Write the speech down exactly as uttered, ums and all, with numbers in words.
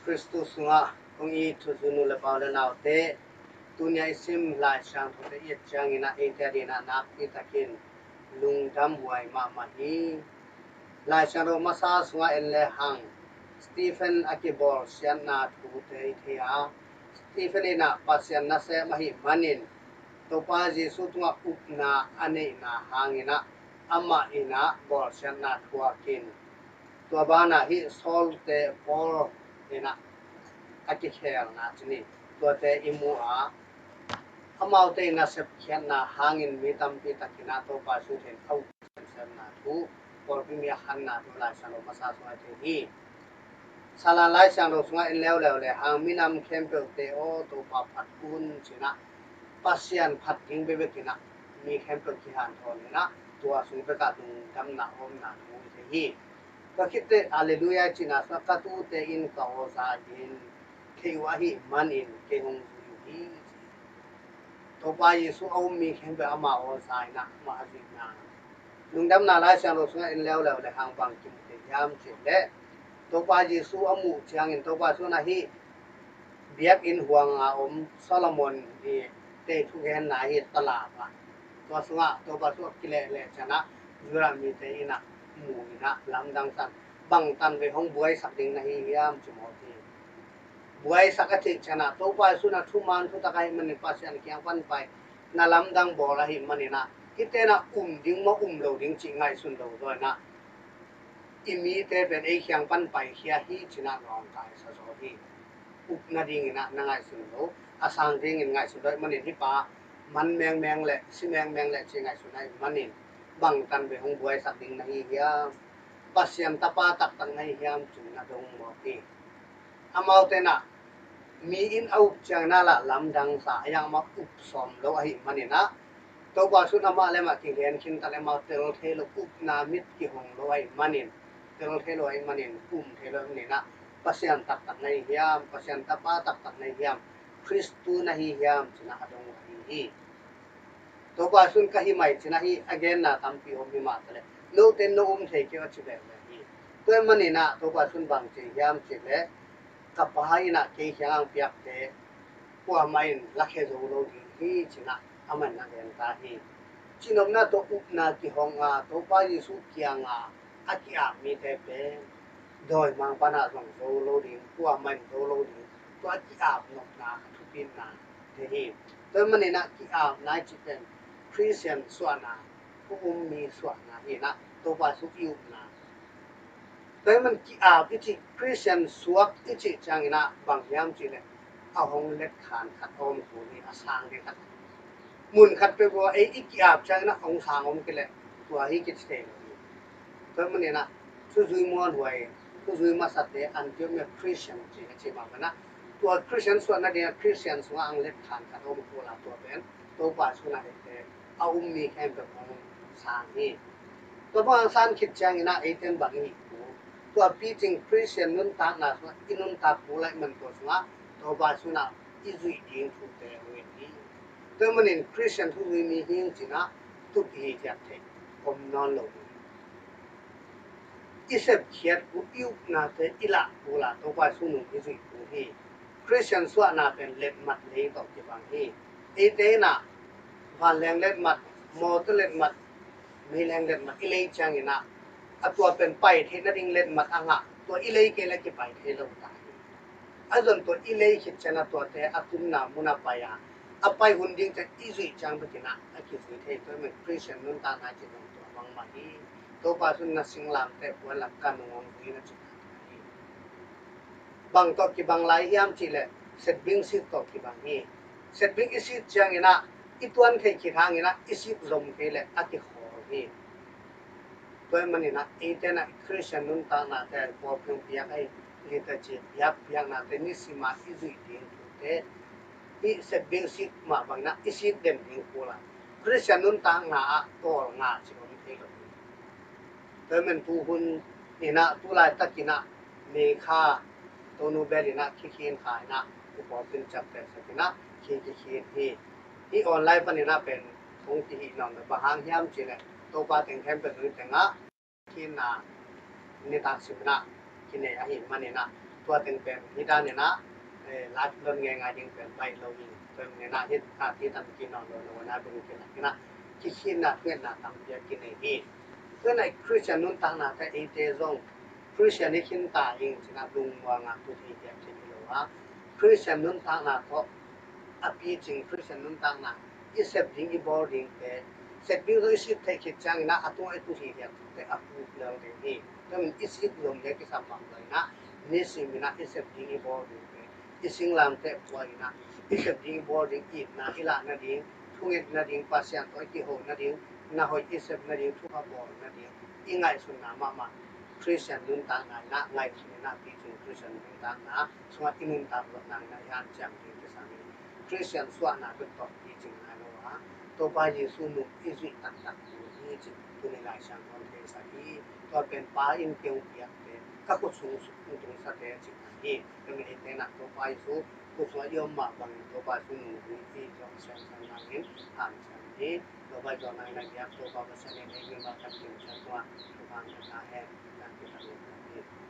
Khristu sungah kong it thuzui nu le pa u le naute, tuni-a i sim Lai Siangthote i et ciangin ah eite adingin ah nakpi takin lungdam huai mahmah hi. Lai Siangtho masa sungah en le hang Stephen a kibawlsiatna thute i thei a, Stephen in ah Pasian nasem ahih manin Topa Jesu tungah upna a neihna hangin ah amah in ah bawlsiatna thuakin, tua banah hih Saul-te Paul in ah a kikhelna ci ni, tuate i mu a, amaute in ah sepkhiatna hangin mi tampi takin ah Topa Jesu thei a uk semsemna thu, pawlpi mi a khanna thu Lai Siangtho masa sungah i thei hi. Salan Lai Siangtho sungah en leuleu le hang minam khempeuhte aw Topa phat un ci-in ah Pasian phat ding bekbek in ah mi khempeuh kihanthawn in ah tua sung bekah lungdamna omna thu i thei hi. Tua khit teh Halleluiah i cihna sungah ka tute in ka aw za in, theih uh ahih manin kei hong zui uh hi, ci. Topa Jesu a um mi khempeuh ama aw za in ah amah a zuihna. Lungdamna Lai Siangtho sungah en leuleu le hang bang kimu thei hiam cih leh, Topa Jesu a muh ciangin Topa Jesu in ah hih biakinn huanga om Solomon i tei thugenna hi talap ah, tua sungah Topa Jesu a kilehleh ciangin ah Judah mite in ah mu in ah lamdang sa-in, bangtan vei hong buaisak ding na hi hiam ci mawk hi. Buaisak a cih ciangin ah Topa Jesu in ah thuman thutak ahih manin Pasian kiang pan pai, na lamdang bawl ahih manin ah hihte in ah um ding maw um lo ding cih ngaihsun lo zaw in ah, i mite pen ei kiang pan paikhia hi ci-in ah nawngkaisa zaw hi. Up nadingin ah na ngaihsun lo, a sang dingin ngaihsun lo ahih manin, hih pa man mengmeng le si mengmeng le ci ngaihsun ahih manin, bangtan vei hong buaisak ding na hi hiam, Pasian tapa taktak na hi hiam ci-in na dong mawk hi. Amaute in ah mi in a up ciangin ah lah lamdang sa a, amah up sawm lo ahih manin ah, Topa Jesu in amah le amah kigen khin ta le amau tel thei lo, upna mit kihong lo ahih manin, tel thei lo ahih manin, um thei lo ahih manin ah, Pasian taktak na hi hiam, Pasian tapa taktak na hi hiam, Khristu na hi hiam ci-in ah a dong uh ahi hi. Topa Jesu in ka hi mai ci-in ah hih a genna tampi om hi mah ta leh, note in no um thei kei uh a ci veve hi. Tua ahih manin ah Topa Jesu in bang ci hiam cih leh, ka Pa in ah kei kiangah piakte kuamah in lakhia zo lo ding hi ci-in ah amah in a gen ta hi. Cihnopna tawh upna kihong a, Topa Jesu kiangah a ki-ap mite pen dawimangpa'n ah zong zo lo ding, kuamah in zo lo ding, tua a ki-ap nopna a thupitna te hi. Tua ahih manin ah ki-apna i cih pen Khristian suahna, thu um mi suahna hi-in ah, Topa Jesu i upna. Tua ahih manin ki-ap i cih, Khristian suak i cih ciangin ah bang hiam cih leh, a hong letkhan khat a om kul hi, a sang ding khat. Mun khat peuh ah ei i ki-ap ciangin ah hong sang om kei leh, tua hi kici thei lo hi. Tua ahih manin ah thuzui muanhuai, thuzui masate Antioch mi Khristian ci a ci mah bangin ah, tua Khristian suahna dingin ah Khristian sungah a hong letkhan khat a om kul a, tua pen Topa Jesu in ah eite a um mi khempeuh hong sang hi. Tua bang hong sang khit ciangin ah eite in bang i hih kul, tua picing Khristian nuntakna sungah i nuntak kul ahih man tua sungah Topa Jesu in ah i zuih ding thute hong en hi. Tua ahih manin Khristian thuzui mi hi ing ci-in ah tup i hi khiat theih om nawn lo hi. I sepkhiat kul, i upnate i lah kul a, Topa Jesu nung i zuih kul hi. Khristian suahna pen letmat lei tawh kibang hi. Eite in ah vanleng letmat, mawtaw letmat, meileng letmat i lei ciangin ah, a tua pen pai theih nading letmat a ngah, tua i lei kei leh kipai thei lo ta hi. A zon tua i lei khit ciangin ah tuate a tunna mun ah pai a, a pai hun ding ciang i zuih ciang bekin ah a kizui thei. Tua ahih manin Khristian nuntakna cih zong tua bangmah hi. Topa Jesu in na singlamteh puanlam ka nung hong zui na cihna hi. Bang tawh kibang lai hiam cih leh, setbing sik tawh kibang hi. Setbing i sik ciangin ah, i tuan theih khit hangin ah i sik zom kei leh a kikhawl hi. Tua ahih manin ah eite in ah Khristian nuntaknate, pawlpi hong piak ahih leh, tua ci biak, biaknate nisim a i zuih ding thute, hih setbing sik mah bangin ah i sik den ding kul a, Khristian nuntakna ah tawlnga cih om thei lo hi. Tua ahih manin tu hun in ah, tu laitakin ah, May kha, Tonu bel in ah, khi khin kha in ah, i pawlpi in ciaptehsak in ah, khi kikhin hi. Hih online panin ah pen hong kihih nawn lo, bang hang hiam cih leh, Topa teng khempeuh tuni teng ah khinna nitak sim in ah kinei ahih manin ah, Tua teng pen hi dan inah, eh, lak lon ngeingai ding pen baih lo hi. Tua inah hi, a ti tam ki nawn lo lo na ding ki lak inah, kikhinna, khuetna tampi a kinei hi. Tua inah Christian nuntakna te eite zong Christian hi khin ta ing cinah lungmuanga tu hi tiak khin hi lo a. Christian nuntakna tawh a picing Christian nuntakna i sep ding i bawl ding te, sep ding zong i sik theih khit ciangin ah a tung a i tu hi hiam te a puk lel ding hi. Tua in i sik lom le kisam bang lo inah nisim inah i sep ding i bawl ding te, i singlamteh pua inah i sep ding i bawl ding, itna i lah nading, thunget nading, Pasian tawh i kiho nading, na hoih i sep nading, thupha bawl nading, i ngaihsutna mahmah Christian nuntakna inah ngaihsun inah picing Christian nuntakna sungah i nuntak zawhna inah i hanciam ding kisam hi. Christian suahna bek tawh picing nai lo a, Topa Jesu nung i zuih taktak ding hi cih tuni Lai Siangtho in theisak hi. Tua pen Pa in kei hong piakte, ka khut sung hong tungsate cihna hi. Tua min eite inah Topa Jesu khut sungah i om mah bangin Topa Jesu nung i zuih i zawh semsem nangin hanciam hi. Topa i zawh nangin a biak Topa Pasian in ei mimal kan kim ciat tungah thupha hong pia ta hen. Nang kitak lo hi.